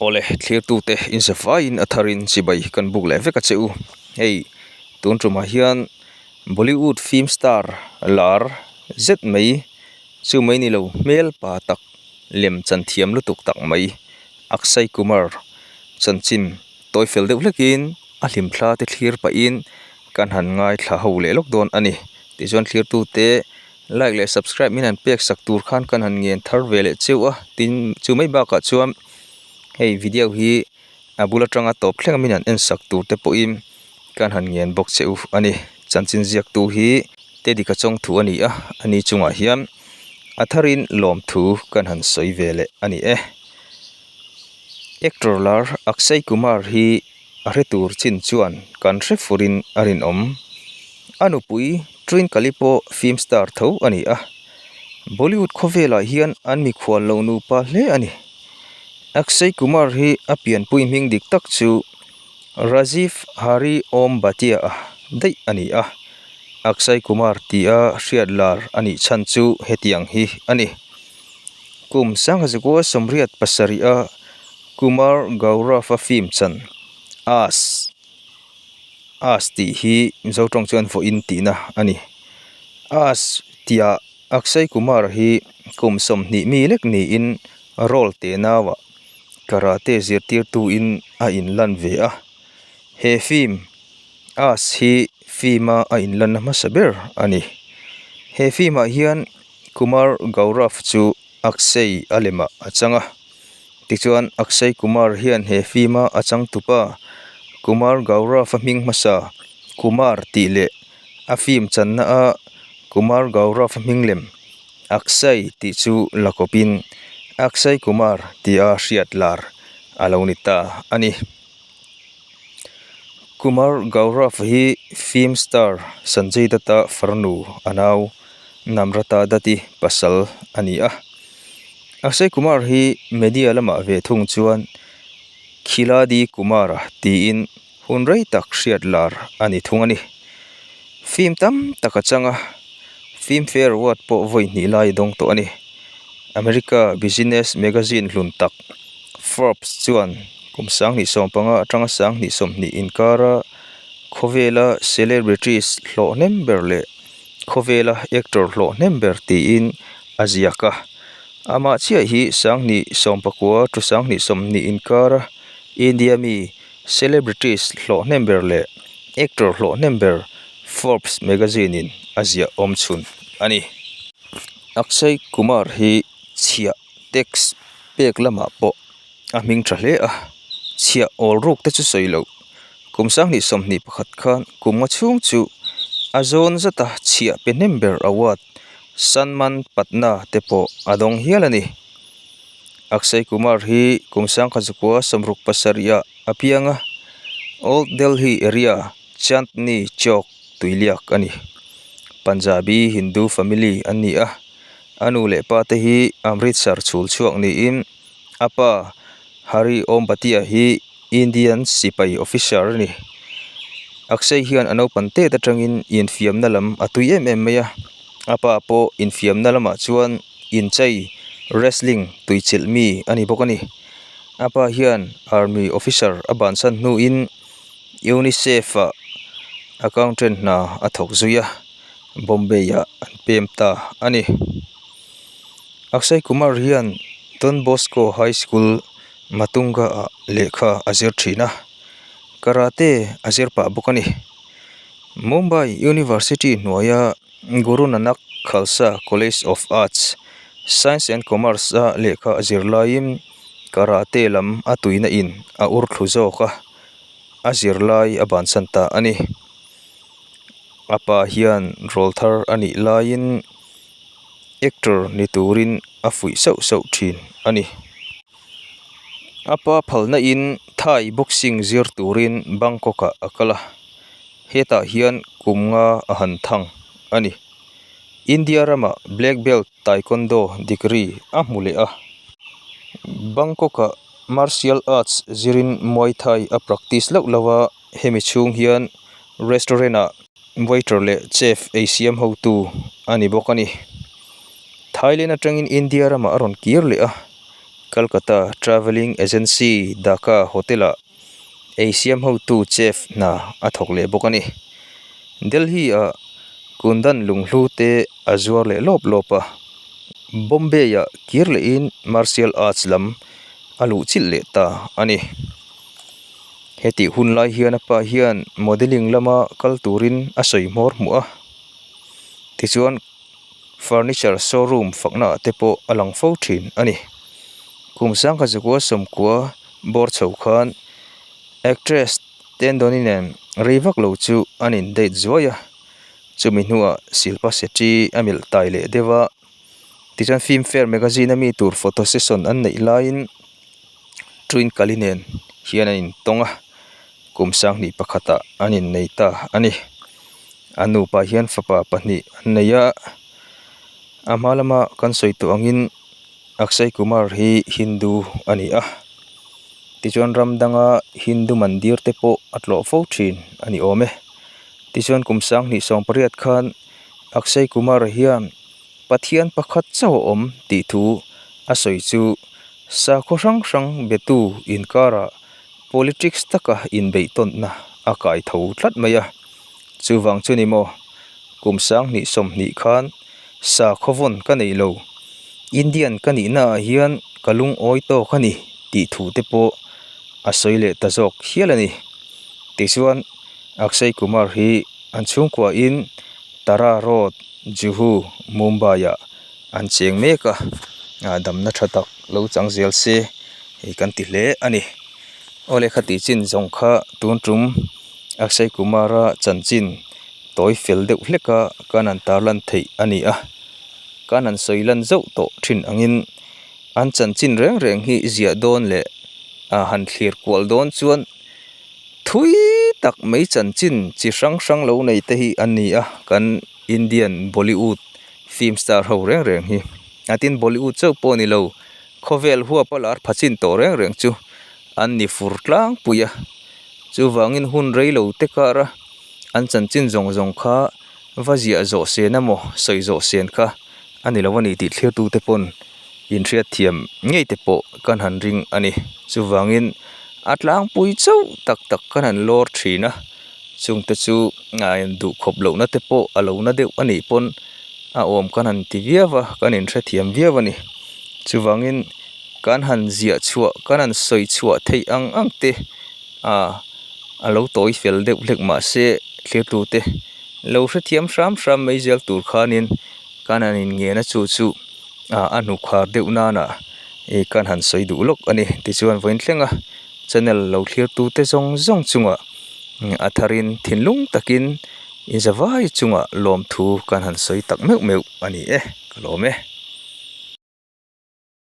Awle, thlirtute inzavaiin a tharin chibai kan buk leh vek a che u. Hei, tun tumah hian Bollywood film star lar zet mai chu mai ni lo hmel pa tak lem chan thiam lutuk tak mai Akshay Kumar chanchin tawi fel deuh hlekin a hlimthla te thlir pahin kan han ngaithla ho leh lawk dawn a ni. Tichuan thlirtute like leh subscribe min han pek sak tur khan kan han ngen thar ve leh cheu a tin chu mai bakah chuan hei video hi a bul atanga tawp thleng a min han en sak tur te pawhin kan han ngen bawk che u a ni chanchin ziak tu hi Teddy ka chawng thu a ni a ani chungah hian a tharin lawmthu kan han sawi ve leh a ni e actor lar Akshay Kumar hi a hre tur chin chuan kan hre furin a rinawm a nupui Twinkle-i pawh film star tho a ni a, Bollywood khawvelah hian an mikhual lo nupa hle a ni. Akshay Kumar hi a pianpui hming dik tak chu Rajiv Hari Om Bhatia daih a ni a, Akshay Kumar tia hriat lar a nih chhan chu hetiang hi a ni. Kum Sanghazukua 87 a Kumar Gaurav-a film chan Aas. Aas tih hi Mizo tawng chuan vawiin tihna a ni. Aas tihah Akshay Kumar hi kum 20 mi lek niin role teh nauah karate zirtirtuin a inlan ve a. He film Aas hi film a a inlanna hmasa ber a ni. He film ah hian Kumar Gaurav chu Akshay a lemah a chang a. Tichuan Akshay Kumar hian he film a a changtupa Kumar Gaurav a hming hmasa Kumar tih leh a film channa a Kumar Gaurav a hming lem Akshay tih chu la kawpin Akshay Kumar tia hriat lar a lo ni ta a ni. Kumar Gaurav hi film star Sanjay Dutt-a farnu a nau Namrata Dutt-i pasal a ni a. Akshay Kumar hi media lamah ve thung chuan Khiladi Kumar-a tiin hun rei tak hriat lar a ni thung a ni. Film tam tak a chang a, Filmfare Award pawh vawi hnih lai a dawng tawh a ni. America business magazine hlun tak Forbes chuan kum 2015 atanga 2020 inkara khawvela celebrities hlawh hnem ber leh khawvela actor hlawh hnem ber tiin a ziak a. Amah chiah hi 2019 to 2020 inkara India mi celebrities hlawh hnem ber leh actor hlawh hnem ber Forbes magazine in a ziah awm chhun a ni. Akshay Kumar hi chhiah tax pek lamah pawh a hming tha hle a, chhiah awl ruk te chu sawi loh. Kum 2021 khan kum nga chhung chu a zawn zata chhiah pe hnem ber award Sanman Patna te pawh a dawng hial a ni. Akshay Kumar hi kum 1967 ah a piang a, Old Delhi area Chandni Chowk tuiliak a ni. Punjabi Hindu family an ni a, a nu leh pa te hi Amritsar chhul chhuak niin a pa Hari Om Bhatia hi Indian sipai officer a ni. Akshay hian a naupang tet atangin infiamna lam a tui em em mai a, a pa pawh infiamna lamah chuan inchei wrestling tuichilh mi a ni bawk a ni. A pa hian army officer a bansan hnuin Unicef ah accountant hna a thawk zui a, Bombay ah an pem ta a ni. Akshay Kumar hian Don Bosco High School Matunga ah lehkha a zir thin a, karate a zir pah bawk a ni. Mumbai University hnuaia Guru Nanak Khalsa College of Arts, Science and Commerce a lehkha a zir laiin karate lam a tuina in a ur thlu zawk a, a zirlai a bansan ta a ni. A pa hian rawl thar a nih laiin actor ni turin a fuih sauh sauh thin a ni. A pa phalna in Thai boxing zir turin Bangkok ah a kal a, hetah hian kum nga a han thang a ni. India ramah black belt taekwondo degree a hmu leh a. Bangkok ah martial arts zirin Muay Thai a practice loh loh a, hemi chhung hian restaurant ah waiter leh chef ei siam hotu a ni bawk a ni. Thailand atangin India ramah a rawn kir leh a. Calcutta Travelling Agency Dhaka Hotel-ah ei siam hotu chef hna a thawk leh bawk a ni. Delhi-ah Kundan lunghlu te a zuar leh lawp lawp a, Bombay-ah kir lehin martial arts lam a luh chilh leh ta a ni. Hetih hun lai hian a pa hian modelling lama kal turin a sawi hmawr hmuh a, tichuan furniture showroom fakna ah te pawh a lang fo thin a ni. Kum sangkhat zakua sawmkua bawr chho khan actress Tendon-i nen rei vak lo chu an in date zuai a, chumi hnuah Shilpa Shetty a melh tai leh deuh a, tichuan Filmfare magazine a mi tur photo session an neih laiin Twinkle-i nen hian an intawng a, kum sanghnih pakhatah an innei ta a ni. A nupa hian fapa pahnih an nei a, a hma lama kan sawi tawh angin Akshay Kumar hi Hindu a ni a, tichuan ram danga Hindu mandir te pawh a tlawh fo thin a ni awm e. Tichuan kum sanghnih sawm pariat khan Akshay Kumar hian Pathian pakhat chauh a awm tih thu a sawi chu sakhaw hrang hrang betu inkarah politics taka inbeihtawnna a kai tho tlat mai a. Chuvang chu ni maw kum sanghnih sawmhnih khan Sakhaw vawn ka nei lo. Indian ka nihna ah hian ka lungawi tawk a ni tih thu te pawh a sawi leh ta zawk hial a ni. Tichuan Akshay Kumar hi an chhungkua in Tara Road, Juhu, Mumbai ah an cheng mek a, damna tha tak lo chang zel se hei kan ti hle a ni. Aw lehkha tih chin zawng kha tun tum Akshay Kumar-a chanchin tawi fel deuh hlek a kan han tarlan theih a ni a, kan han sawi lan zauh tawh thin angin an chanchin reng reng hi ziah dawn leh a han thlir kual dawn chuan thui tak mai chanchin chi hrang hrang lo nei te hi an ni a, kan Indian Bollywood film star ho reng reng hi a tin Bollywood chauh pawh a ni lo khawvel huap a lar pha chin tawh reng reng chu an ni fur tlangpui a chuvangin hun rei lo te kar a an chanchin zawng zawng kha va ziah zawh sen emaw sawi zawh sen kha a ni lo a ni tih thlir tu te pawn inhriat thiam ngei te pawh kan han ring a ni chuvangin a tlangpui chauh tak tak kan han lawr thin a chungte chu duh khawp lohna te pawh a lo na deuh a nih pawn a awm kan han ti viau a kan inhrethiam viau a ni chuvangin kan han ziah chhuah kan han sawi chhuah theih ang ang te ah a lo tawi fel deuh hlek mahse thlir tute lo hrethiam hram hram mai zel tur khanin kan han inngen a chu chu ah a hnukhar deuh nana ih kan han sawi duh lawk a ni tichuan vawiin thleng a channel lo thlir tute zawng zawng chungah a tharin thinlung takin inzavai chungah lawmthu kan han sawi tak meuh meuh a ni e ka lawm e.